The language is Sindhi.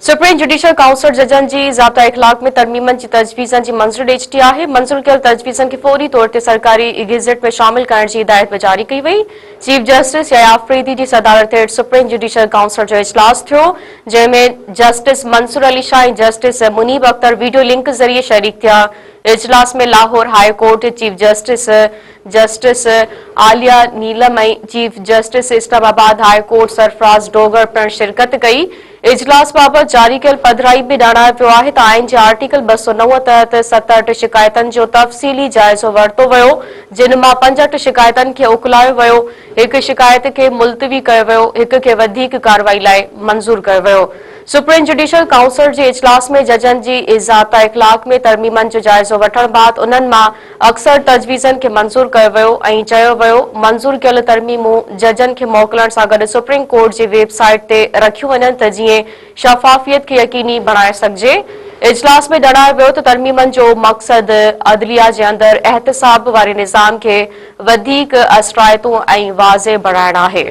سپريم جڊيشل ڪائونسل ججن جي ضابطا اخلاق ۾ ترميمن جي تجويزن جي منظوري ڏئي ڇڏي آهي، منظور ڪيل تجويزن کي فوري طور تي سرڪاري گزيٽ ۾ شامل ڪرڻ جي هدايت به جاري ڪئي وئي. چيف جسٽس يحيٰ آفريدي جي صدارت هيٺ سپريم جڊيشل ڪائونسل جو اجلاس ٿيو، جنهن ۾ justice Mansoor Ali Shah ۽ justice Munib Akhtar video link ذريعي شريڪ ٿيا. اجلاس ۾ Lahore high court chief justice justice Aalia Neelum ۽ chief justice Islamabad high court Sarfraz Dogar پڻ شرڪت ڪئي. اجلاس بابت جاري ڪيل پڌرائي ۾ ڄاڻايو ويو آهي ته آئين جي آرٽيڪل 209 تحت 67 شڪايتن جو تفصيلي جائزو ورتو ويو، جن مان 65 شڪايتن کي اڪلايو ويو، هڪ شڪايت کي ملتوي ڪيو ويو، هڪ کي وڌيڪ ڪارروائي لاء منظور ڪيو ويو. سپريم جڊيشل ڪائونسل جي اجلاس ۾ ججن جي ضابطا اخلاق ۾ ترميمن جو جائزو وٺڻ بعد انهن مان اڪثر تجويزن کي منظور ڪيو ويو ۽ چيو ويو منظور ڪيل ترميمون ججن کي موڪلڻ سان گڏ سپريم ڪورٽ جي ويب سائيٽ تي رکيون وڃن ته جيئن شفافيت کي يقيني بڻائي سگهجي. اجلاس ۾ ڄاڻايو ويو ته ترميمن جو مقصد عدليه جي اندر احتساب واري نظام کي وڌيڪ اثرائتو ۽ واضح بڻائڻ آهي.